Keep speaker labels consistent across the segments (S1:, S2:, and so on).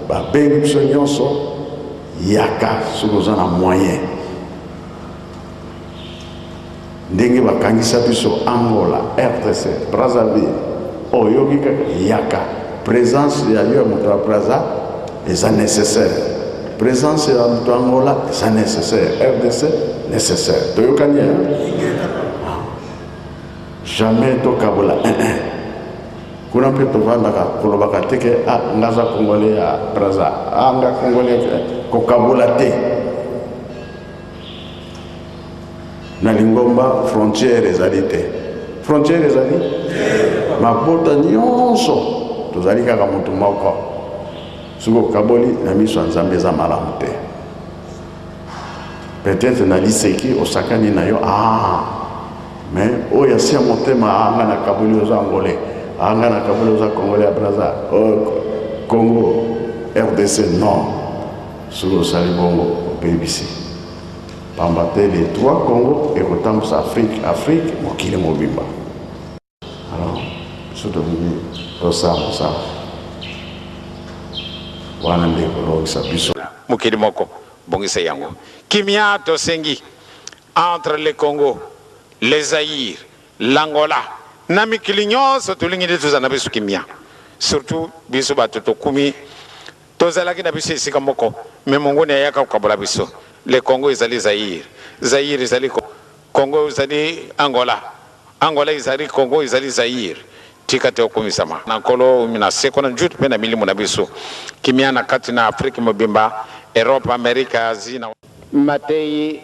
S1: Babengi biso nyonso, yaka soki oza na moyen. Ndenge bakangisa biso Angola, RDC, Brazzaville, oyoki kaka yaka. Presence ya yo ya moto ya Brazza eza necessaire. Presence ya moto ya Angola eza necessaire. RDC necessaire. Toyokani hein? Jamais tokabola un un. Kuna mpe tovandaka kolobaka te ke ah nga aza congolais ya Brazza, ah nga congolais kokabola te. Na lingomba frontière ezali te. Frontière ezali mabota nyonso tozali kaka moto moko. Soki okaboli na miso ya Nzambe eza malamu te. Peut-être na liseki osakani na yo ah mais oyo asia motema ah nga nakaboli oza angolais ah nga nakaboli oza congolais ya Brazza oh, Congo RDC non. Soki osali bongo obebisi pamba te les trois Congo ekotambusa Afrique, Afrique mokili mobimba. Alors biso tolingi tosala mosala wana nde ekolongisa biso.
S2: Mokili moko bongisa yango kimia tosengi entre le Congo, le Zaïre, l'Angola na mikili nyonso tolingi nde tozala na biso kimia surtout biso bato tokumi Tozalaki na biso esika moko mais monguni ayaka kokabola biso. Le Congo ezali Zaïre, Zaïre ezali Congo ezali Angola, Angola ezali Congo ezali Zaïre. Tika te okumisama na Nkolo na seko na njutu mpe na milimo na biso. Kimia na kati na Afrique mobimba, Europe, Amerique, Asie na. Mateyi.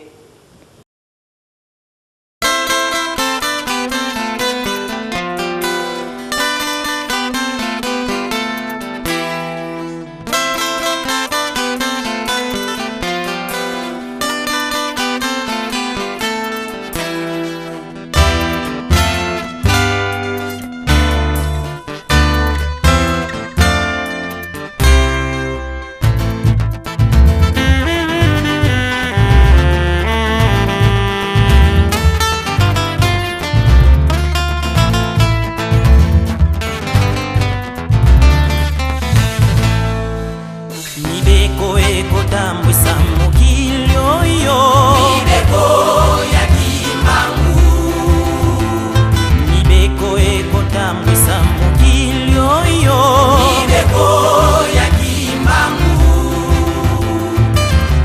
S3: Mibeko ekotambwisa mokili oyo. Mibeko ya Kimbangu. Mibeko ekotambwisa mokili oyo. Mibeko ya Kimbangu.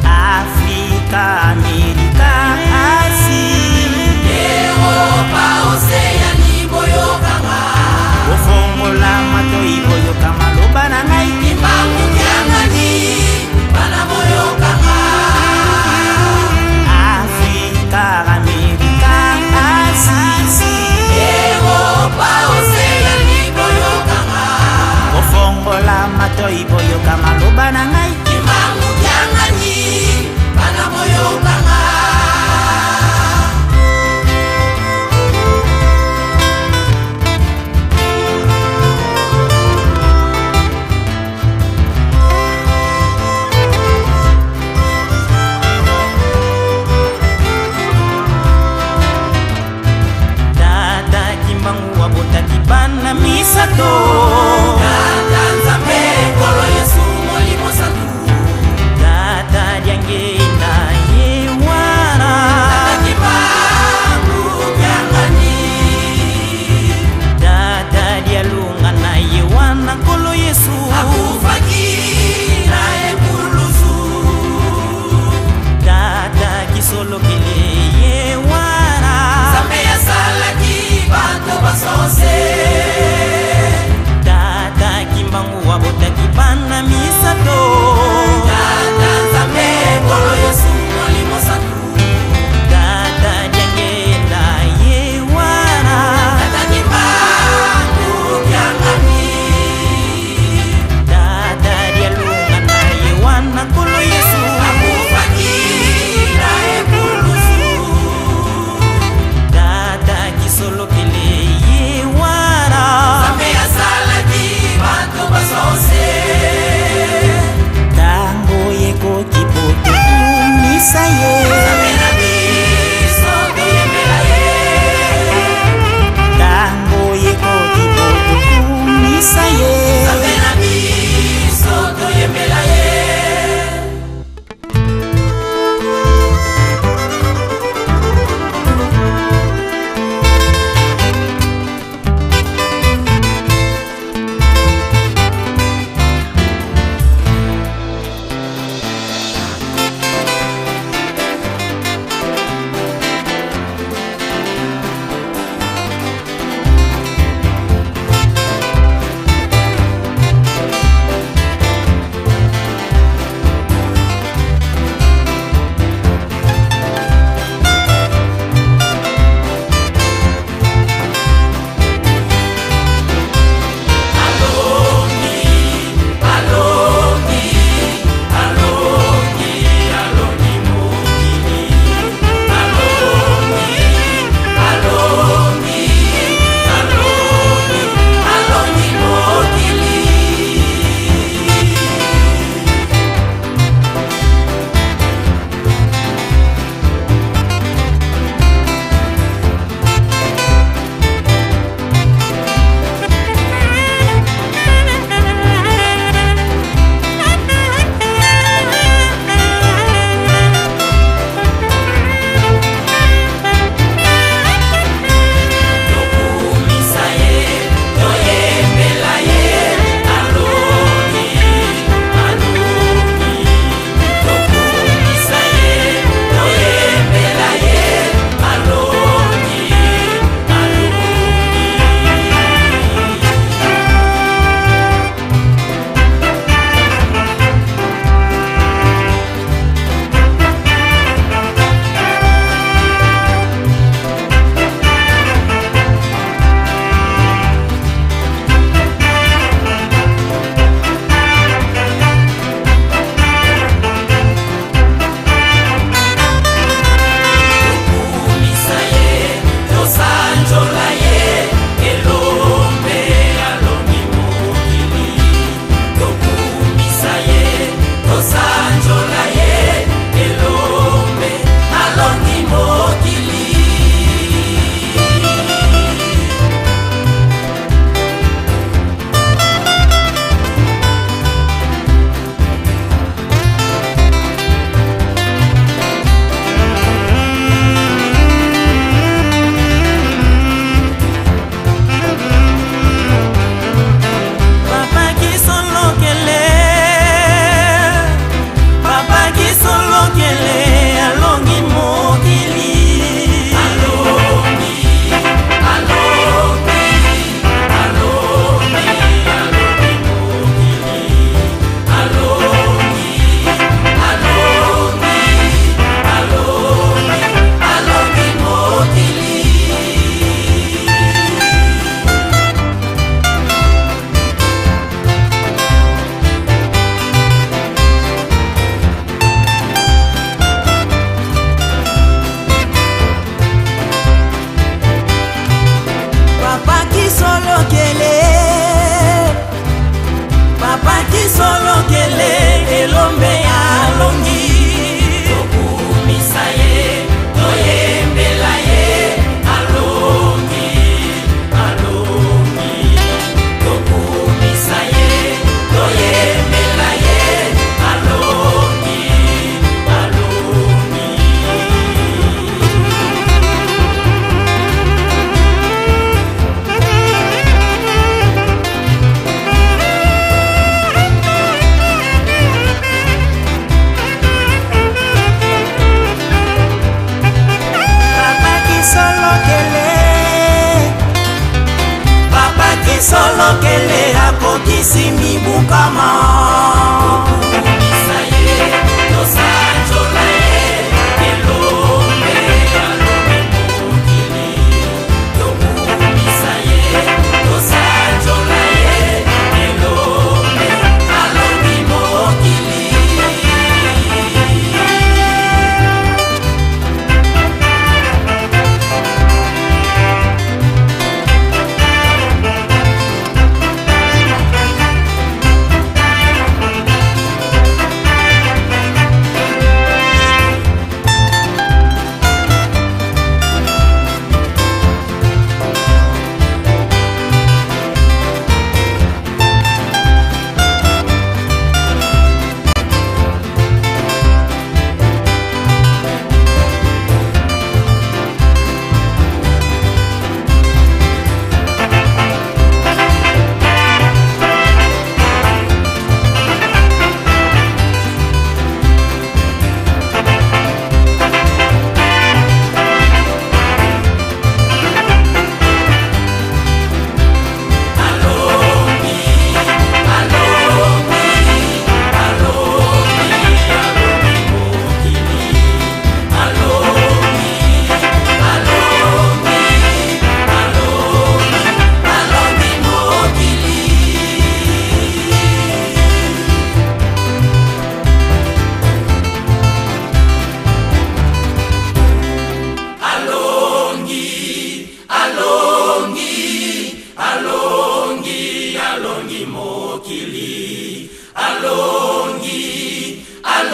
S3: Afrika, Amerika, Asie, Eropa, Oseani, boyokanga. Bofongola matoi boyoka maloba na ngai. Kimbangu kiangani, bana boyokanga. Afrika, Amerika, Asie, Eropa, Oseani, boyokanga. Bofongola matoi boyoka maloba na ngai. Kimbangu kiangani, bana boyokanga. Tata Kimbangu abotaki bana misato. Tata Nzambe, Nkolo Yesu, Molimo Santu.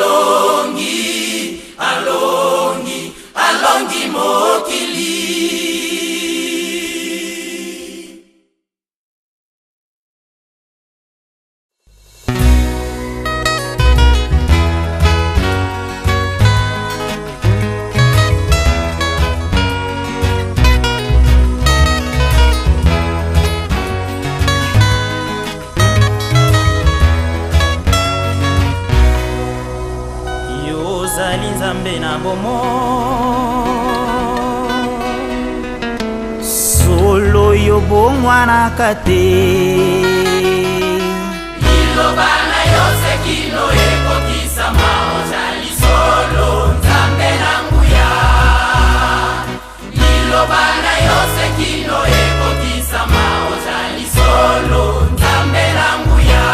S3: Alongi, alongi, alongi mokili.
S4: Yozali Nzambe na bomo, solo yo bongwanaka te.
S3: Liloba na yo sekino ekokisama, ozali solo Nzambe na nguya. Liloba na yo sekino ekokisama, ozali solo Nzambe na nguya.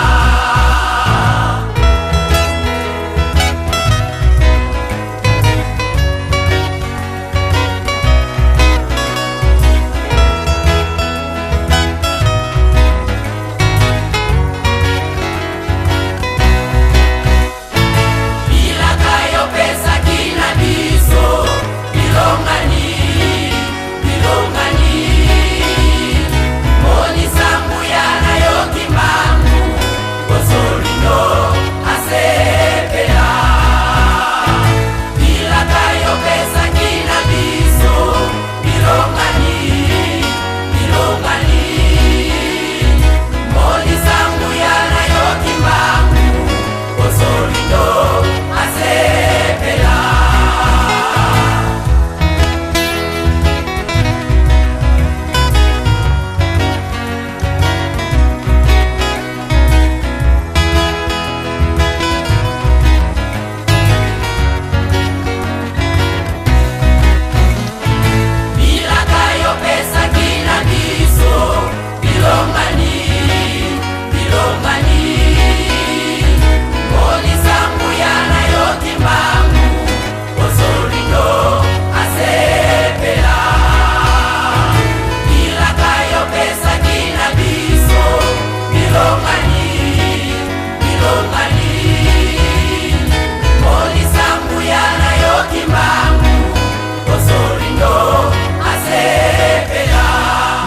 S3: Bilaka yopesaki na biso bilongani, bilongani. Monisa nguya na yo Kimbangu, kozolino asepela. Bilaka yopesaki na biso bilongani, bilongani. Monisa nguya na yo Kimbangu, kozolino asepela. Bilaka yopesaki na biso bilongani, bilongani. Monisa nguya na yo Kimbangu, kozolino asepela. Bilaka yopesaki na biso bilongani, bilongani. Monisa nguya na yo Kimbangu, kozolino asepela.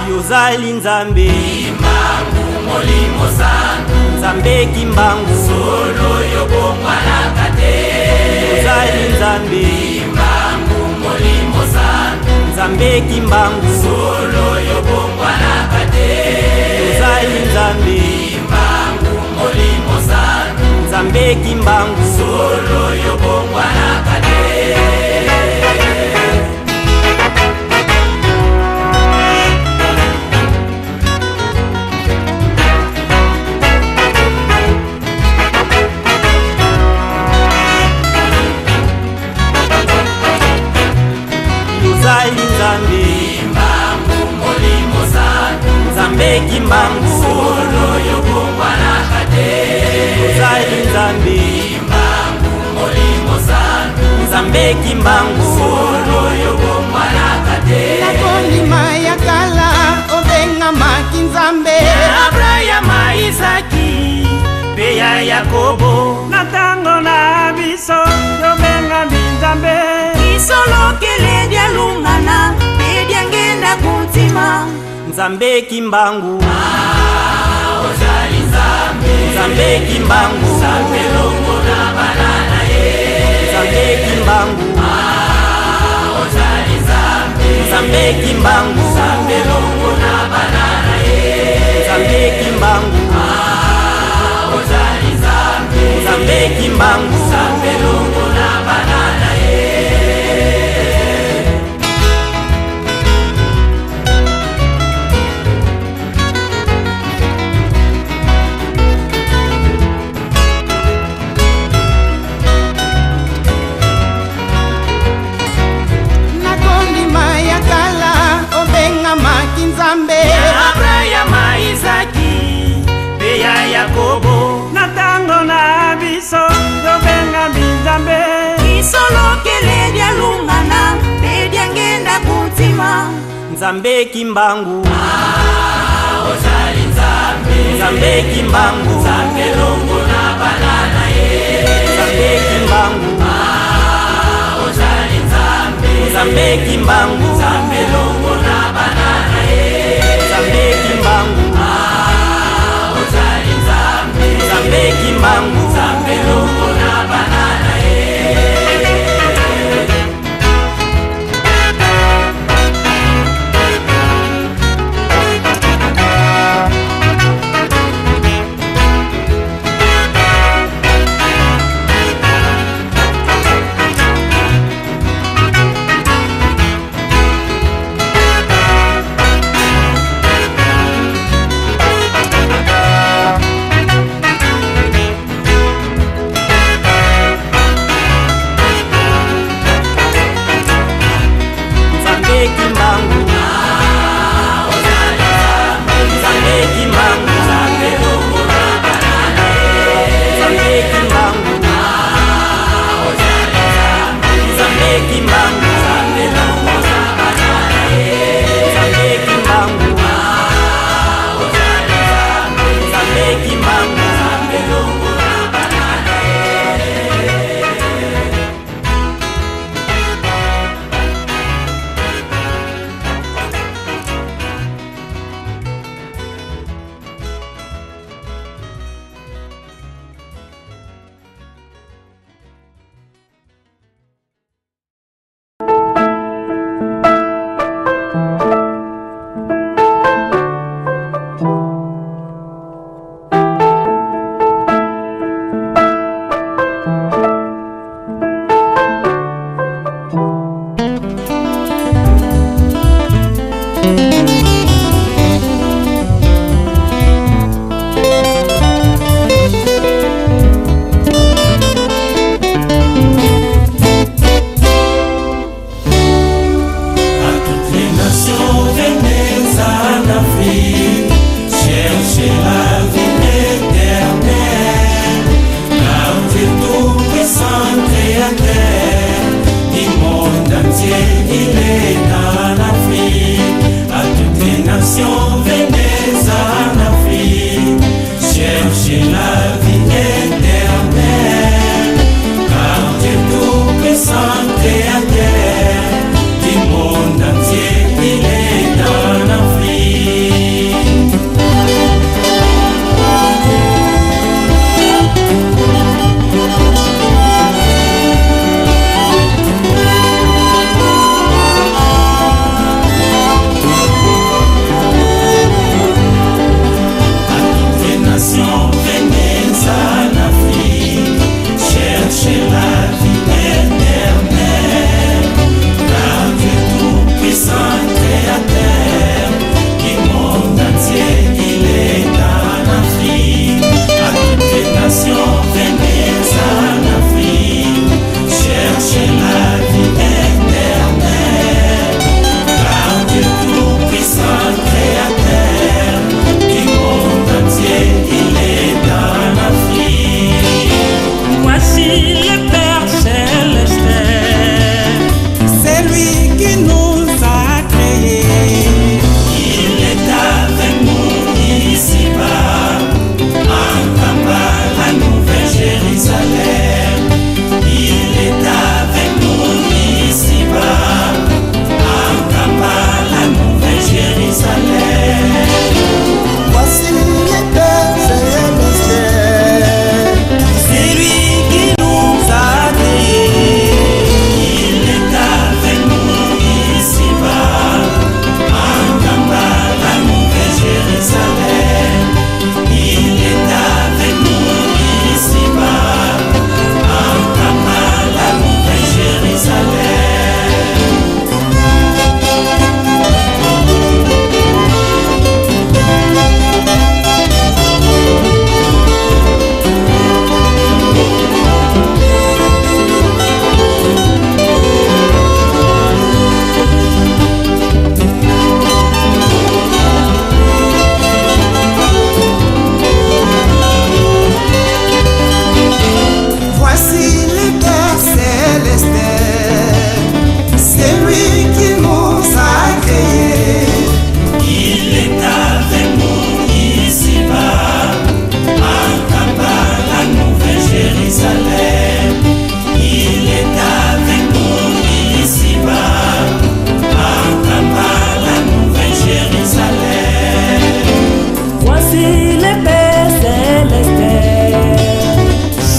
S4: Yozali Nzambe
S3: Kimbangu Molimo Santu,
S4: Nzambe Kimbangu,
S3: solo yo bongwanaka te.
S4: Yozali Nzambe
S3: Kimbangu Molimo Santu,
S4: Nzambe Kimbangu,
S3: solo yo bongwanaka te.
S4: Yozali Nzambe
S3: Kimbangu Molimo Santu,
S4: Nzambe Kimbangu,
S3: solo yo bongwanaka te.
S4: Yozali Nzambe
S3: Kimbangu Molimo Santu,
S4: Nzambe Kimbangu,
S3: solo yo bongwanaka te.
S4: Yozali Nzambe
S3: Kimbangu Molimo Santu,
S4: Nzambe Kimbangu,
S3: solo yo bongwanaka te.
S5: Nakondima ya kala obengamaki Nzambe.
S4: Abrahama, Isaki mpe ya Yakobo,
S6: na ntango na biso tobengami Nzambe.
S7: Isolokele dialungana mpe diangenda kuntima.
S4: Nzambe Kimbangu,
S3: Ozali Nzambe,
S4: Nzambe Kimbangu,
S3: Nzambe longo na bana na ye.
S4: Nzambe Kimbangu,
S3: Ozali Nzambe,
S4: Nzambe Kimbangu,
S3: Nzambe longo na bana na ye.
S4: Nzambe Kimbangu,
S3: Ozali Nzambe,
S4: Nzambe Kimbangu,
S3: Nzambe longo na bana na ye.
S5: Nakondima ya kala obengamaki Nzambe.
S4: Abrahama, Isaki mpe ya Yakobo,
S6: Na ntango na biso tobengami Nzambe.
S7: Isolokele dialungana mpe diangenda kuntima.
S4: Nzambe Kimbangu,
S3: Ozali Nzambe,
S4: Nzambe Kimbangu,
S3: Nzambe longo na bana na ye.
S4: Nzambe Kimbangu, Nzambe Kimbangu,
S3: Nzambe longo na bana na ye.
S4: Nzambe Kimbangu,
S3: ah, ozali Nzambe.
S4: Nzambe Kimbangu,
S3: Nzambe longo na bana na ye.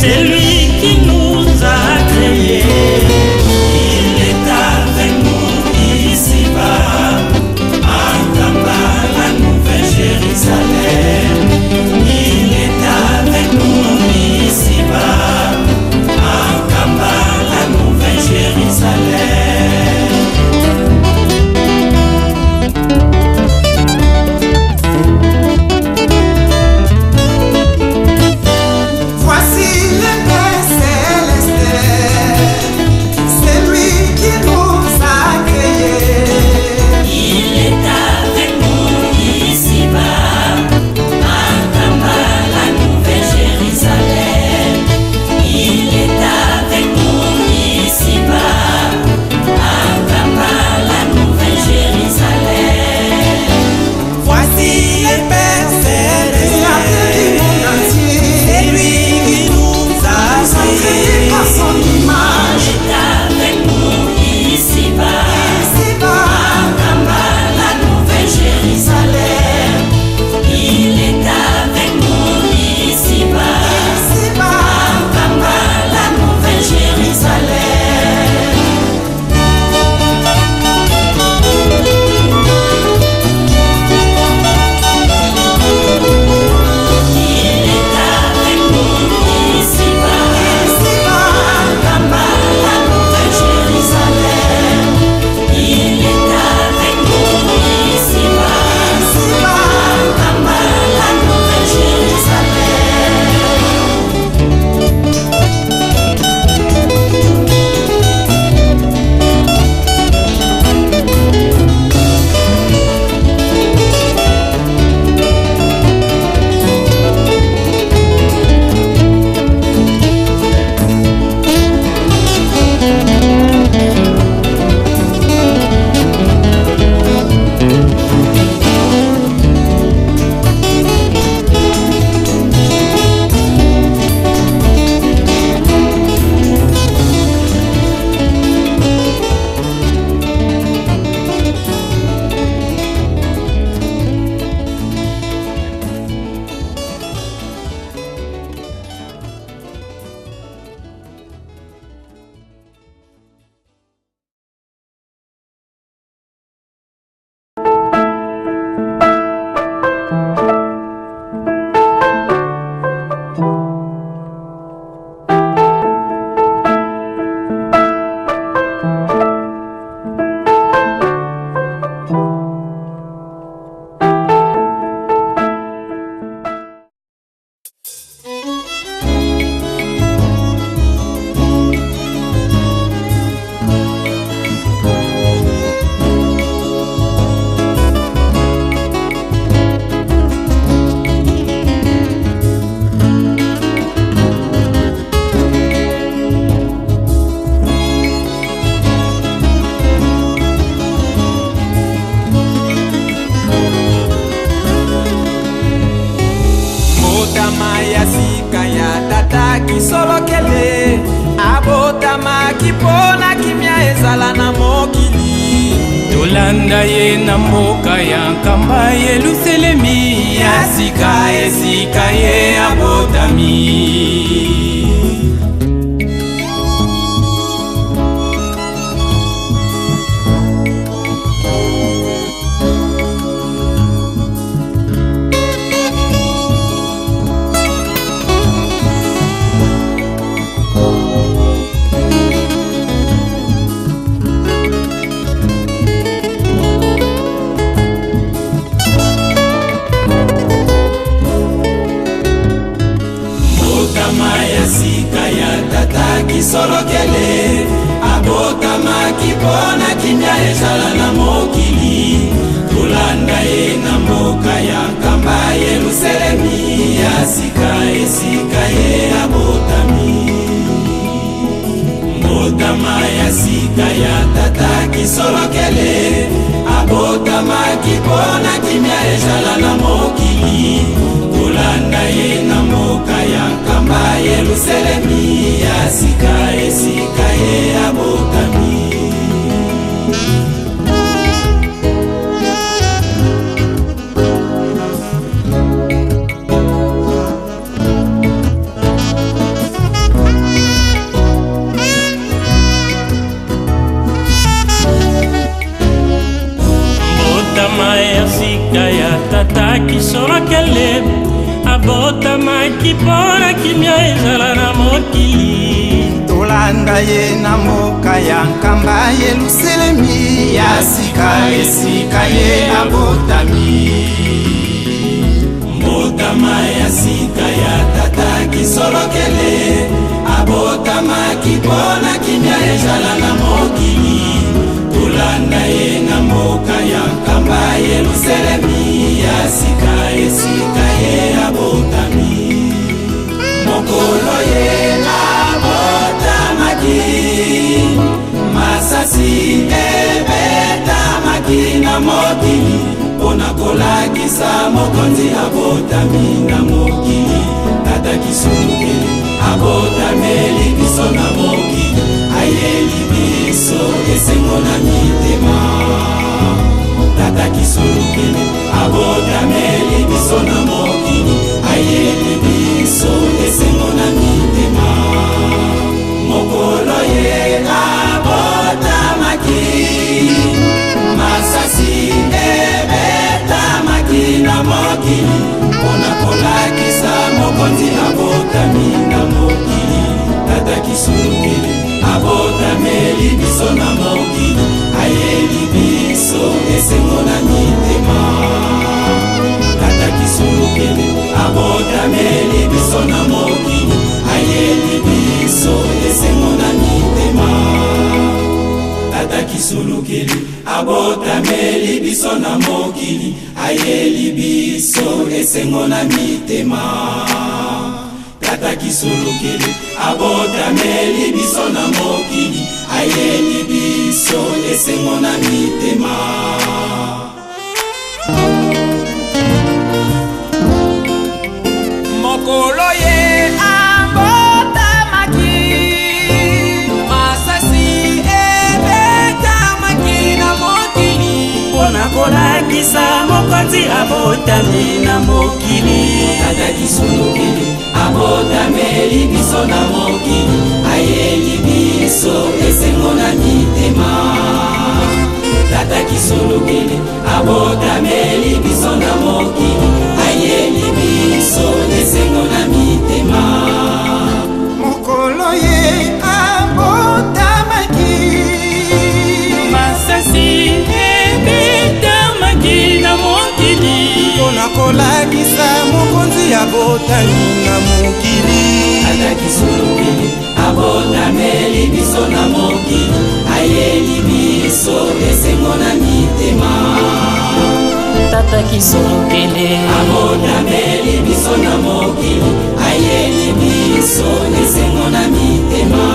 S3: C'est lui qui nous a créés. Il est avec nous ici-bas, à Nkamba, la nouvelle Jérusalem. Il est avec nous ici-bas, à Nkamba, la nouvelle Jérusalem.
S5: Voici le Père céleste, c'est lui qui nous a créés.
S3: Il est avec nous ici-bas, à Nkamba, la nouvelle Jérusalem. Il est avec nous ici-bas, à Nkamba, la nouvelle Jérusalem.
S5: Voici le Père céleste, du monde entier, c'est lui qui nous a créés par son image.
S3: Il est avec nous ici-bas,
S5: Ici-bas,
S3: à Nkamba, la nouvelle Jérusalem. Il est avec nous ici-bas.
S5: ici-bas.
S3: Nkamba, la nouvelle Jérusalem. Il est avec nous ici-bas.
S5: Ici-bas,
S3: Nkamba, la nouvelle Jérusalem. Il est avec nous ici-bas.
S5: ici-bas.
S3: Nkamba, la nouvelle Jérusalem.
S8: Mbotama ya sika ya tata kisolokele abotamaki mpo na kimia ezala na mokili.
S9: Tolanda ye na mboka ya Nkamba, Yelusalemi ya sika, esika ye abotami.
S3: Mbotama ya sika ya tata kisolokele abotamaki mpo na kimia ezala na mokili. Tolanda ye na mboka ya Nkamba, Yelusalemi ya sika, esika ye abotami. Mbotama ya sika ya tata kisolokele abotamaki mpo na kimia ezala na mokili. Tolanda ye na mboka ya Nkamba, Yelusalemi ya sika, esika ye abotami.
S6: Tata Kisolokele abotamaki mpo na kimia ezala na mokili.
S5: Tolanda ye na mboka ya Nkamba, Yelusalemi ya sika, esika ye abotami.
S3: Mbotama ya sika ya Tata Kisolokele, abotamaki mpo na kimia ezala na mokili. Tolanda ye na mboka ya Nkamba, Yelusalemi ya sika, esika ye abotami. Mokolo ye abotamaki, masasi ebetamaki na mokili, mpona kolakisa mokonzi abotami na mokili. Tata Kisolokele abotameli biso na mokili, ayeli biso esengo na mitema. Tata Kisolokele abotameli biso na mokili, ayeli biso esengo na mitema. Mokolo ye abotamaki, masasi ebetamaki na mokili, mpona kolakisa mokonzi abotami na mokili. Tata Kisolokele abotameli biso na mokili, ayeli biso esengo na mitema. Tata Kisolokele abotameli biso na mokili, ayeli biso esengo na mitema. Tata Kisolokele abotameli biso na mokili, ayeli biso esengo na mitema. Tata Kisolokele abotameli biso na mokili, ayeli biso esengo na mitema.
S8: Mokolo ye abotamaki, masasi ebetamaki na mokili,
S6: mpona kolakisa mokonzi abotami na mokili.
S3: Tata Kisolokele abotameli biso na mokili, ayeli biso esengo na mitema. Tata Kisolokele abotameli biso na mokili, ayeli biso esengo na mitema.
S5: Mokolo ye abotamaki,
S9: masasi ebetamaki na mokili,
S5: mpona kolakisa mokonzi abotami na mokili.
S3: Tata Kisolokele abotameli biso na mokili, ayeli biso esengo na mitema.
S10: Tata Kisolokele
S3: abotameli biso na mokili, ayeli biso esengo na mitema.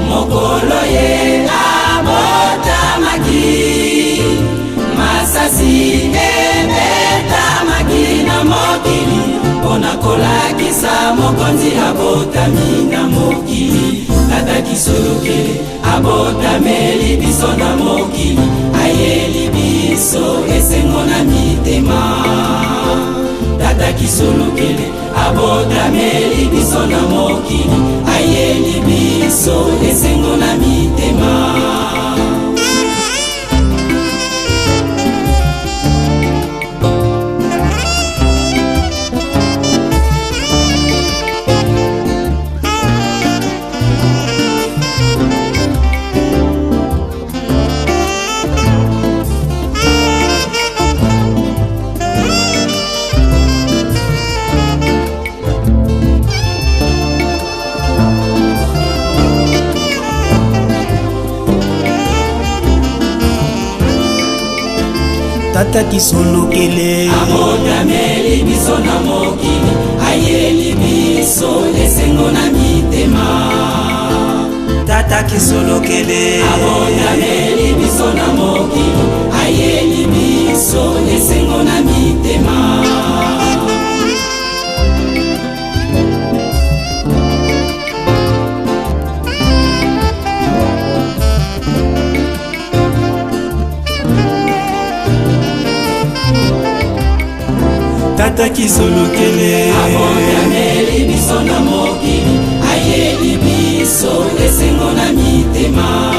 S3: Mokolo ye abotamaki, masasi ebetamaki na mokili, mpona kolakisa mokonzi abotami na mokili. Tata Kisolokele abotameli biso na mokili, ayeli biso esengo na mitema. Tata Kisolokele abotameli biso na mokili, ayeli biso esengo na mitema.
S5: Tata Kisolokele
S3: abotameli biso na mokili, ayeli biso esengo na mitema.
S5: Tata Kisolokele
S3: abotameli biso na mokili, biso esengo na mitema.
S5: Tata Kisolokele
S3: abotameli biso na mokili, ayeli biso esengo na mitema.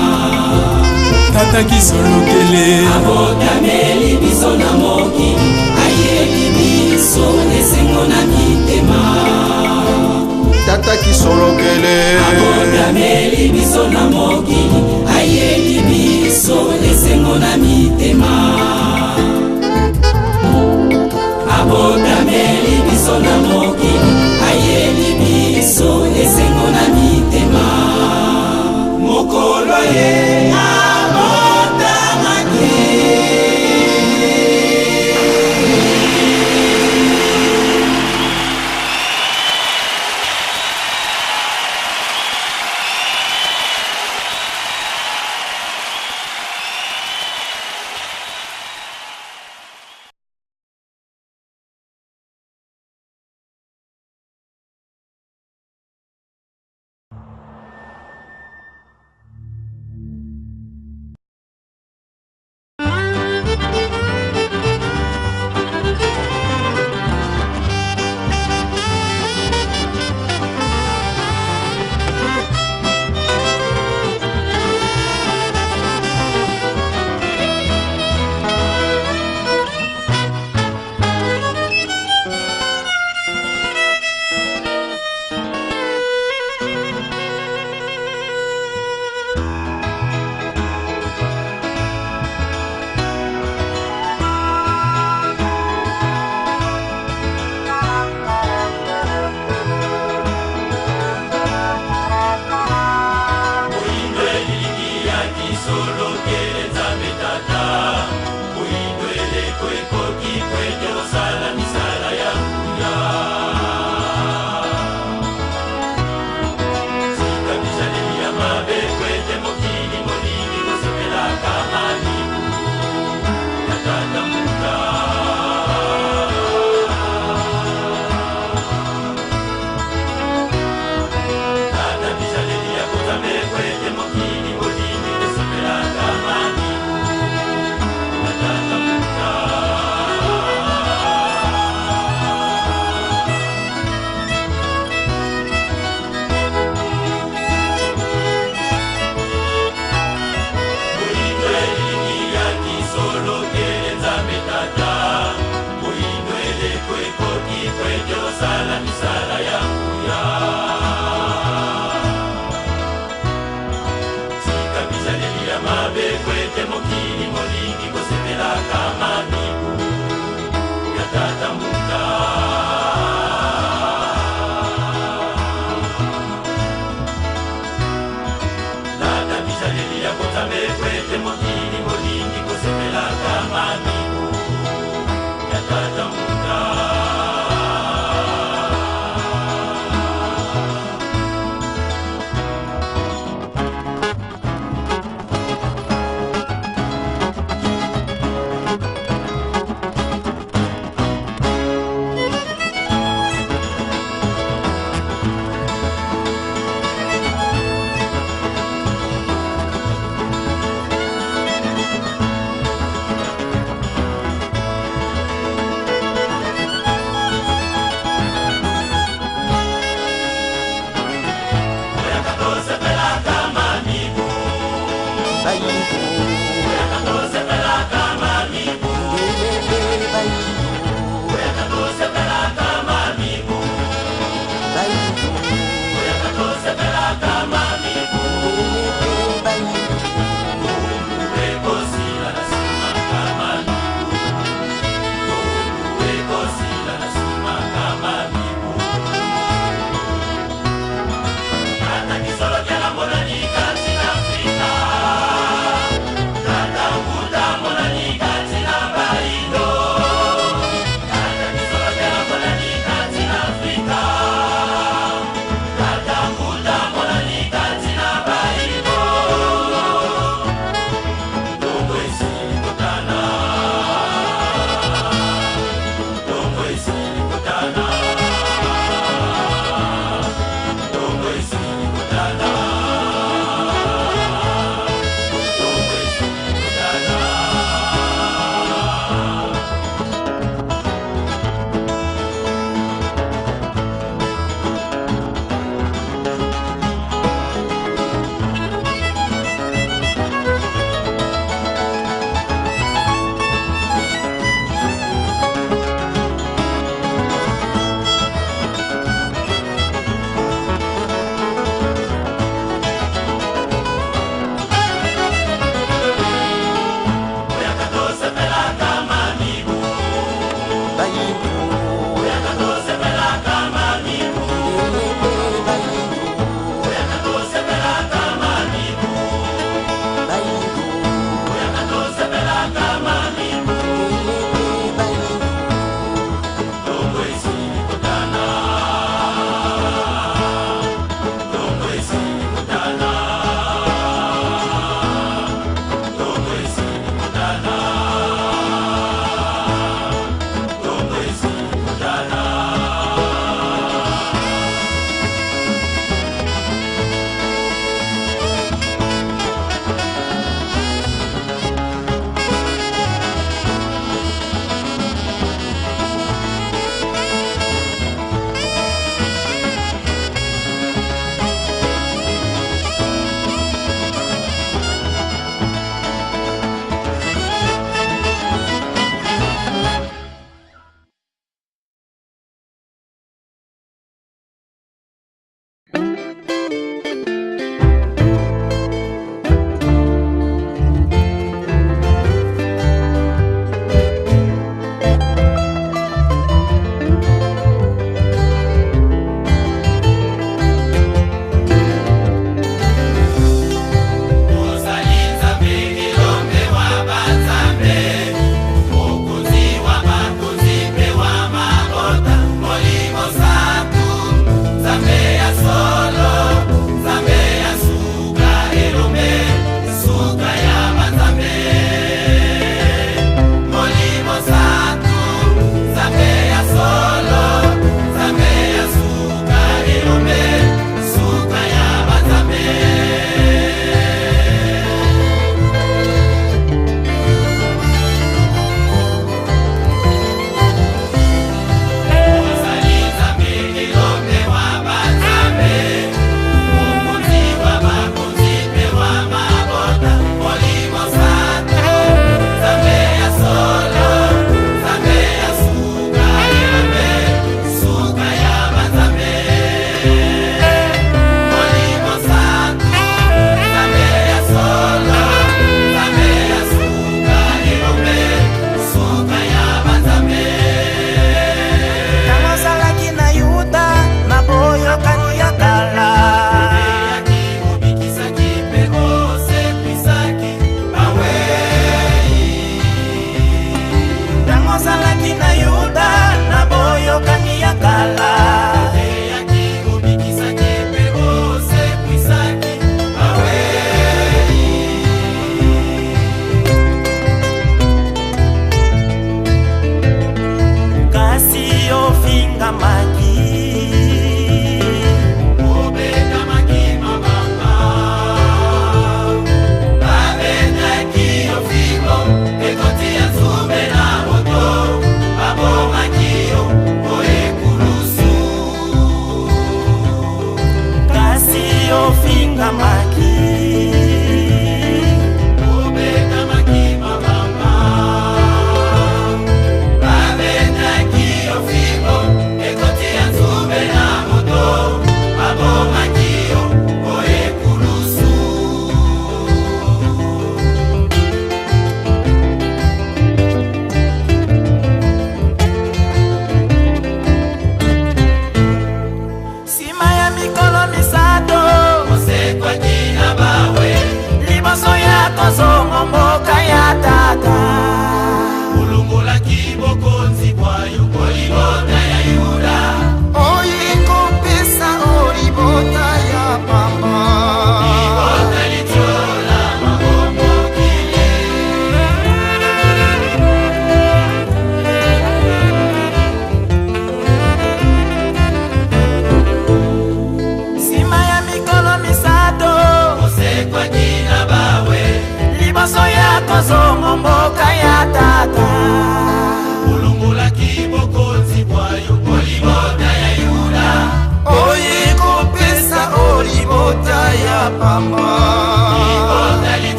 S5: Tata Kisolokele
S3: abotameli biso na mokili, ayeli biso esengo na mitema.
S11: Tata Kisolokele
S3: abotameli biso na mokili, ayeli biso esengo na mitema. Abotameli biso na mokili, ayeli biso esengo na mitema. Mokolo ye abotamaki.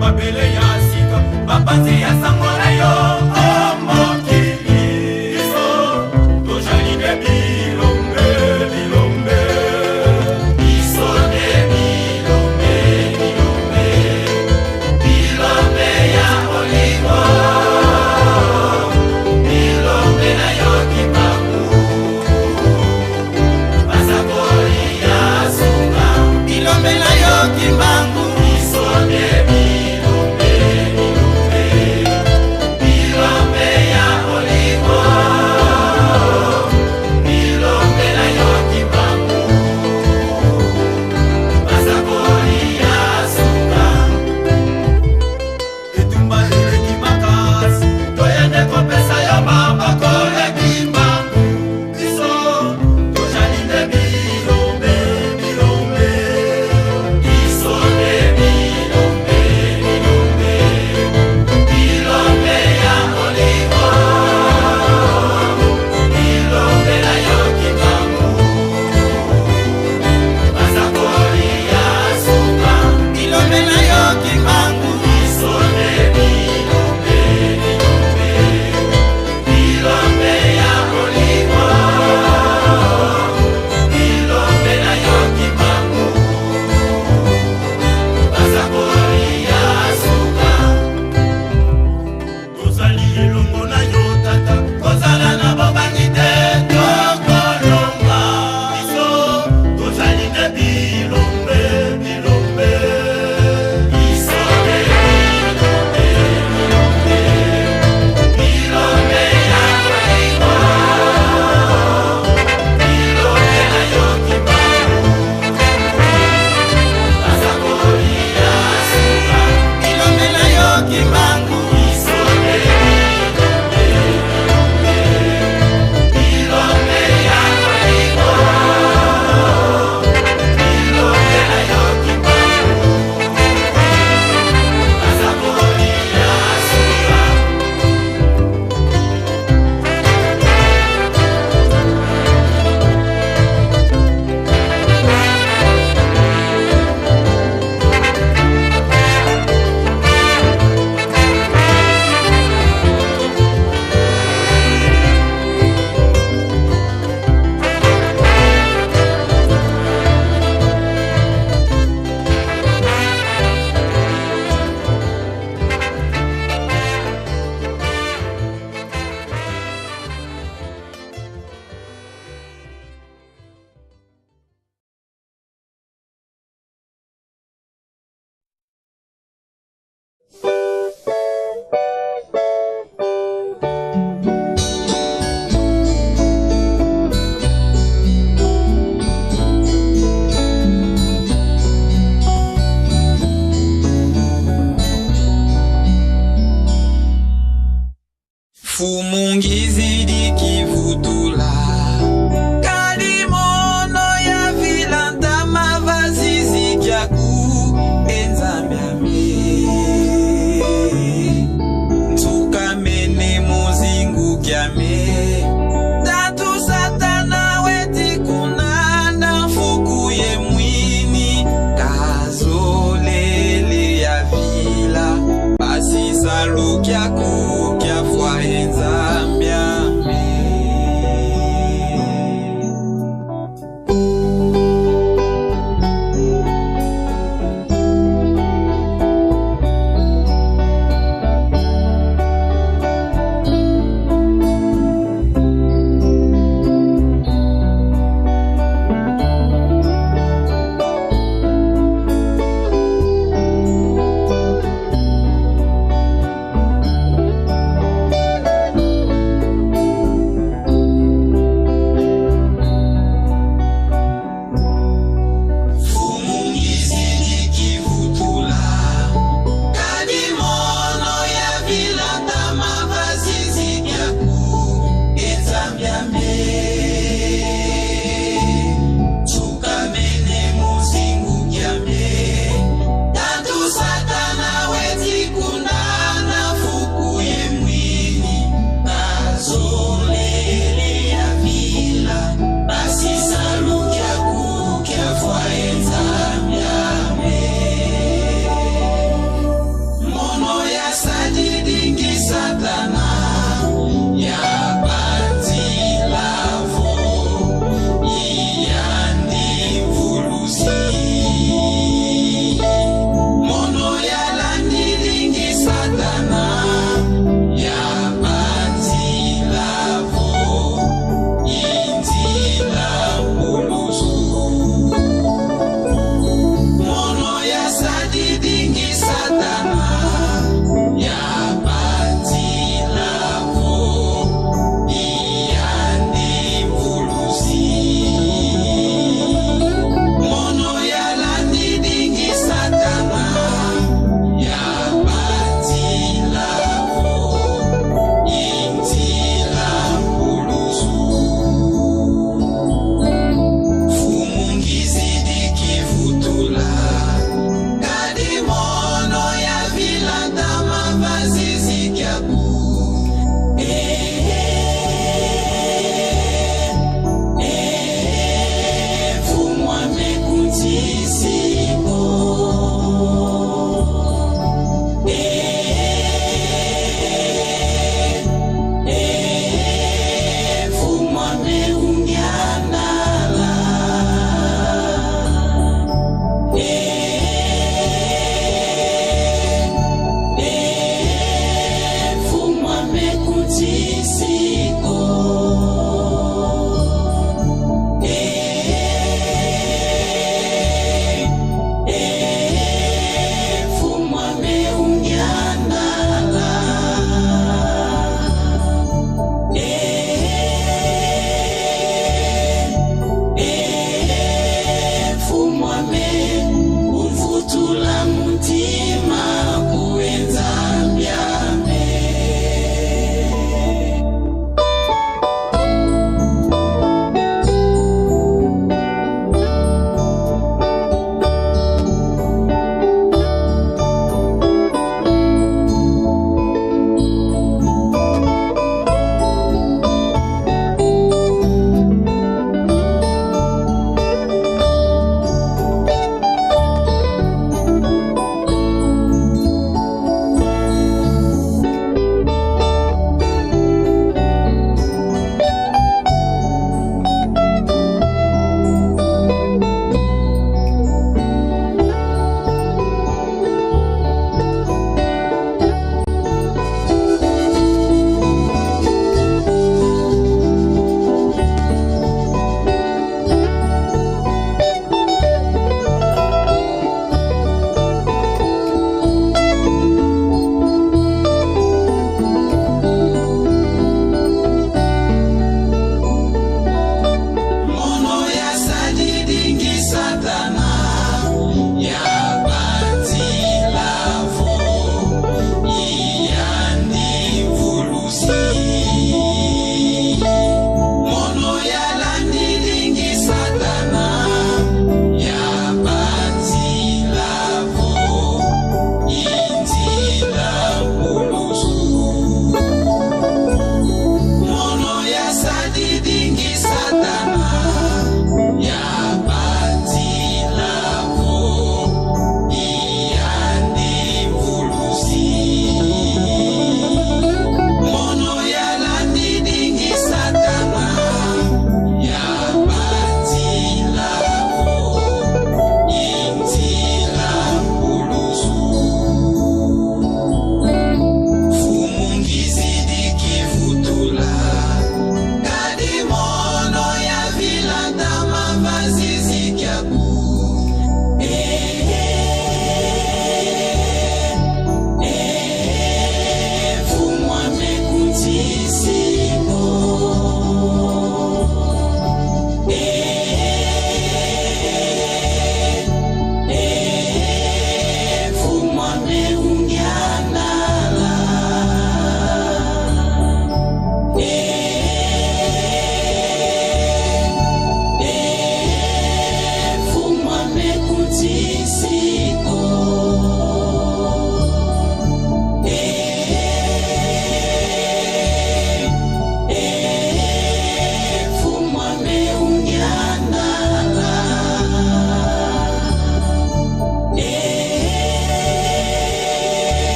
S3: mabele ya sika, bapanzi ya sango na yo o mokili. Biso tozali nde bilombe, bilombe. Biso nde bilombe, bilombe, bilombe ya bolingo, bilombe na yo Kimbangu, basakoli ya suka, bilombe na yo Kimbangu. Biso nde bilombe, bilombe, bilombe ya bolingo, bilombe na yo Kimbangu, basakoli ya suka. Etumba eleki makasi, toyende kopesa yo maboko ya Kimbangu. Biso tozali nde bilombe, bilombe. Biso nde bilombe, bilombe, bilombe ya bolingo, bilombe na yo Kimbangu, basakoli ya suka, bilombe na yo Kimbangu. Biso nde bilombe, bilombe, bilombe ya bolingo, bilombe na yo Kimbangu, basakoli ya suka. Tozali elongo na yo tata, kozala na bobangi te, tokolonga. Biso tozali nde bilombe, bilombe. Biso nde bilombe, bilombe, bilombe ya bolingo, bilombe na yo Kimbangu, basakoli ya suka, bilombe na yo Kimbangu. Biso nde bilombe, bilombe, bilombe ya bolingo, bilombe na yo Kimbangu, basakoli ya suka.
S8: Fumungizi kivutula kalimono ya vilantama vazizi kyaku enzambiame nsukamene muzingu kyame tatu satana weti kunanda mfuku ye mwini kazolele ya vila basisalu kyaku kyafwa enza.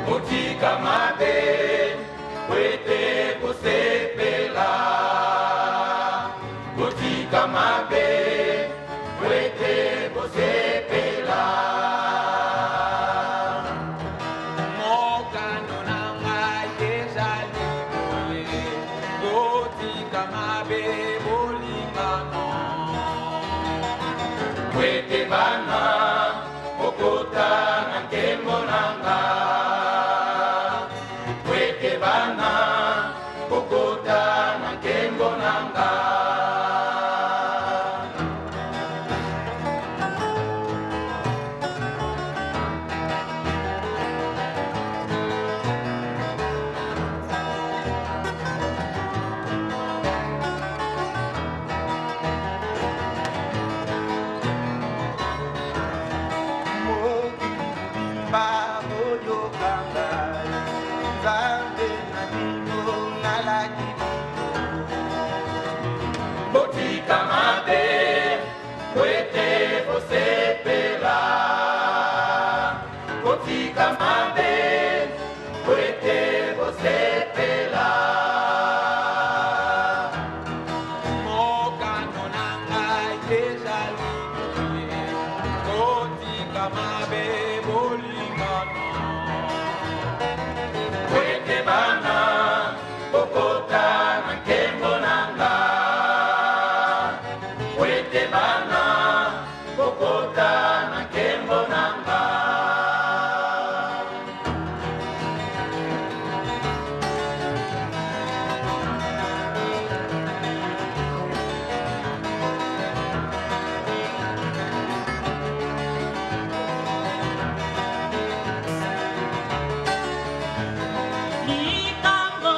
S3: Botika mabe po ete bosepela. Botika mabe po ete bosepela.
S8: Mokano na ngai ezali boye, botika mabe bolingano.
S3: Po ete bana bokota na nkembo na nga. Po ete bana bokota na nkembo na nga.
S11: Mokili mobimba boyoka ngai, Nzambe na bino nalaki bino.
S3: Botika mabe po ete bosepela. Botika mabe po ete bosepela.
S8: Mokano na ngai ezali boye, botika mabe bolingano.
S3: Po ete bana bokota na nkembo na nga. Po ete bana bokota na nkembo na nga.
S10: Likambo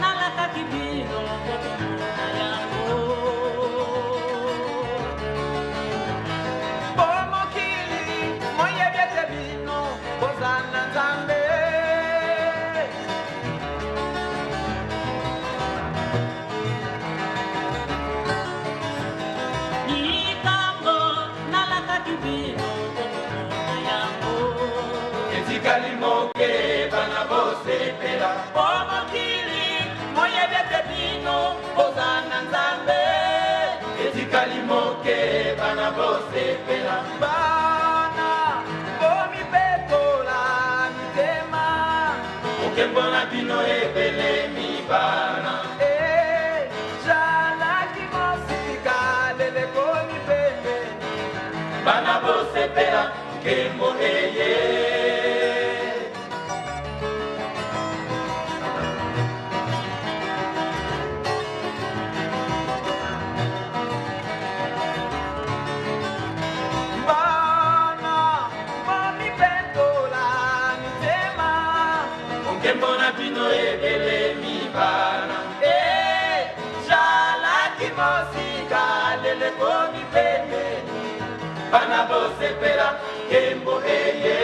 S10: nalakaki bino bokomona yango.
S8: Po mokili moyebi ete bino boza na Nzambe.
S10: Likambo nalakaki bino bokomona yango.
S3: Etikali moke bana bosepela.
S8: Po mokili moyebi ete bino boza na Nzambe.
S3: Etikali moke bana bosepela.
S8: Bana bomipetola mitema.
S3: Nkembo na bino ebelemi bana.
S8: Ezalaki mosika lelo ekomi pembeni.
S3: Bana bosepela nkembo eye.
S8: Bana bomipetola mitema.
S3: Nkembo na bino ebelemi bana.
S8: Ezalaki mosika lelo ekomi pembeni.
S3: Bana bosepela nkembo eye.